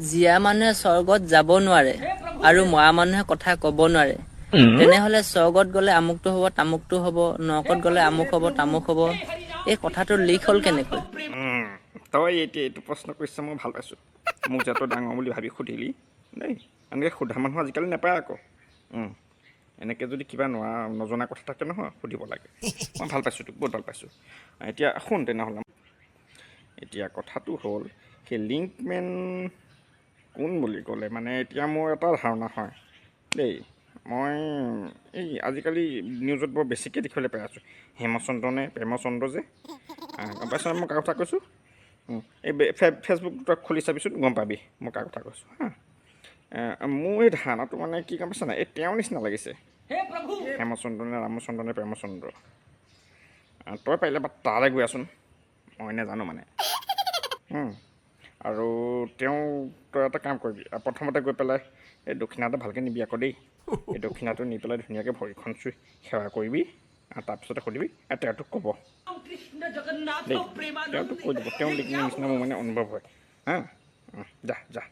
জীয়া মানুহে স্বৰ্গত যাব নোৱাৰে আৰু মৰা মানুহে কথা ক'ব নোৱাৰে, তেনেহ'লে স্বৰ্গত গ'লে আমুকটো হ'ব তামুকটো হ'ব, নৰকত গ'লে আমুক হ'ব তামুক হ'ব, এই কথাটো লিক হ'ল কেনেকৈ? তই এতিয়া এইটো প্ৰশ্ন কৰিছ, মই ভাল পাইছোঁ। মোক যে তই ডাঙৰ বুলি ভাবি সুধিলি দেই। এনেকৈ সোধা মানুহ আজিকালি নাপায় আকৌ। এনেকৈ যদি কিবা নোৱাৰা নজনা কথা থাকে নহয়, সুধিব লাগে। মই ভাল পাইছোঁ তোক, বহুত ভাল পাইছোঁ। এতিয়া শুন তেনেহ'লে, এতিয়া কথাটো হ'ল সেই লিংকমেন কোন বুলি ক'লে মানে এতিয়া মোৰ এটা ধাৰণা হয় দেই। মই এই আজিকালি নিউজত বৰ বেছিকৈ দেখিবলৈ পাই আছোঁ, হেমচন্দ্ৰ নে প্ৰেমচন্দ্ৰ যে, গম পাইছ মই কাৰ কথা কৈছোঁ? এই ফেচবুক তই খুলি চাবিচোন, গম পাবি মই কাৰ কথা কৈছোঁ। হা, মোৰ এই ধাৰণাটো মানে কি গম পাইছ নাই, এই তেওঁৰ নিচিনা লাগিছে, হেমচন্দ্ৰ নে ৰামচন্দ্ৰ নে প্ৰেমচন্দ্ৰ। তই পাৰিলে বা তালৈ গৈ আছোন, মই নাজানো মানে। আৰু তেওঁ তই এটা কাম কৰিবি, প্ৰথমতে গৈ পেলাই এই দক্ষিণা এটা ভালকৈ নিবি আকৌ দেই। এই দক্ষিণাটো নি পেলাই ধুনীয়াকৈ ভৰিখন চুই সেৱা কৰিবি, আৰু তাৰপিছতে সুধিবি, আৰু তেওঁ তোক ক'ব দেই, তেওঁ তোক কৈ দিব। তেওঁ নিচিনা মোৰ মানে অনুভৱ হয়। হা, যা যা।